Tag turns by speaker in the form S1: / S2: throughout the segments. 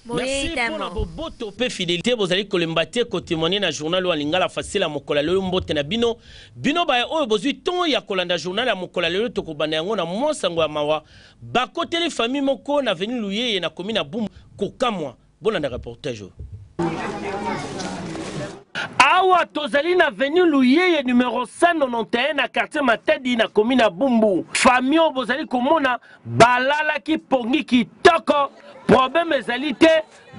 S1: Merci mpo na boboto mpe fidelite bozali kolemba te kotemoigne na journal oyo ya Lingala Facile ya mokolo ya lelo. Mbote na bino, bino baye oyo bozwi ton ya kolanda journal ya mokolo ya lelo. Tokobanda yango na mwa sango ya mawa. Bakoteli famille moko na avenue Luyeye na commune ya Bumbu. Kokamwa, bolanda reportage oyo. Awa tozali na avenue Luyeye numero 191 na quartier Matadi na commune ya Bumbu. Famille oyo bozali komona balalaki pongi kitoko, problème ezali te.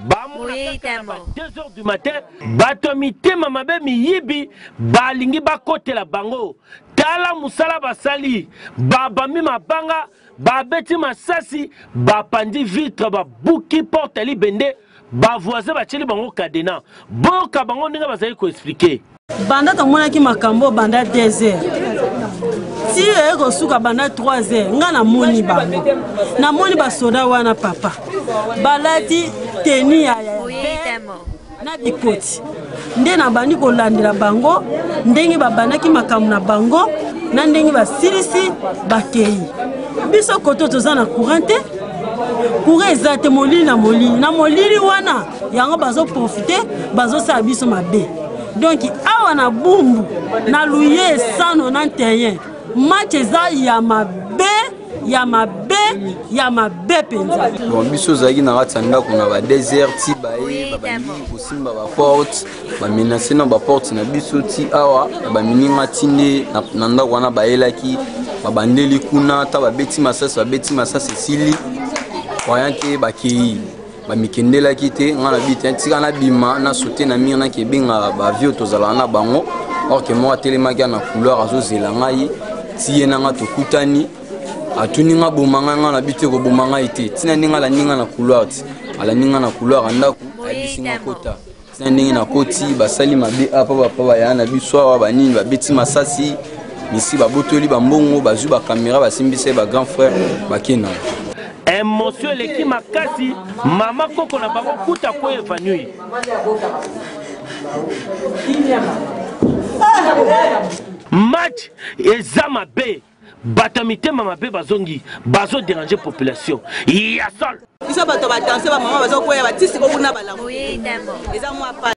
S1: Bamona kaka na ba 2 heures du matin bato ya mitema mabe miyibi balingi bakotela bango. Tala mosala basali, babambi mabanga, babeti masasi, bapandi vitre, babuki porte ya libende, ba voisin batieli bango cadena. Boyoka bango ndenge bazali koexplike.
S2: Banda tomonaki makambo banda 2 heures ti eye kosuka banda 3 heures, nga namoni bango, namoni basoda wana papa balati teni ya na bikoti, nde nabandi kolandela bango ndenge babandaki makambo na bango na ndenge basilisi bakei. Biso koto toza na courant te, courant eza te, molili na molili na molili wana, yango bazoprofite bazosala biso mabe. Donc awa na Bumbu na Luye 191, match eza ya mabe, ya mabe, ya mabe mpenza.
S3: Bon, biso ozalaki na kati ya ndako na ba 2 heures ti baye babandi kosimba baporte, bamenace na baporte na biso ti awa na bamininga ti nde na ndako wana bayelaki, babandeli kuna ata babeti masasi, babeti masasi esili, croyant ke bakei, bamikendelaki te. Ngai na bi te, tika nabima na saute na mur, naki ebenga bavio tozalaka na bango. Or ke moko atelemaki na couloir azozela ngai, ti ye na nga tokutani, atuni nga: "Boma ngai?" Ngai na bi te, koboma ngai te. Ntina ndenge alandi ngai na couloir, ti alandi ngai na couloir ya ndako, ayebisi nga kota. Tina ndenge nakoti, basali mabe apa bapa baya na biso awa banini, babeti masasi misi, babotoli bambongo, bazwi bakamera, basimbisa ye bagrand frère, bake na
S1: Émotion eleki makasi, mama koko na bango kuta ko évanouir. Match eza mabe, bato ya mitema mabe bazongi, bazoderange population ya sol.
S4: Biso bato badanse, bamama bazokwea, batisi kokuna, balamu eza mwa.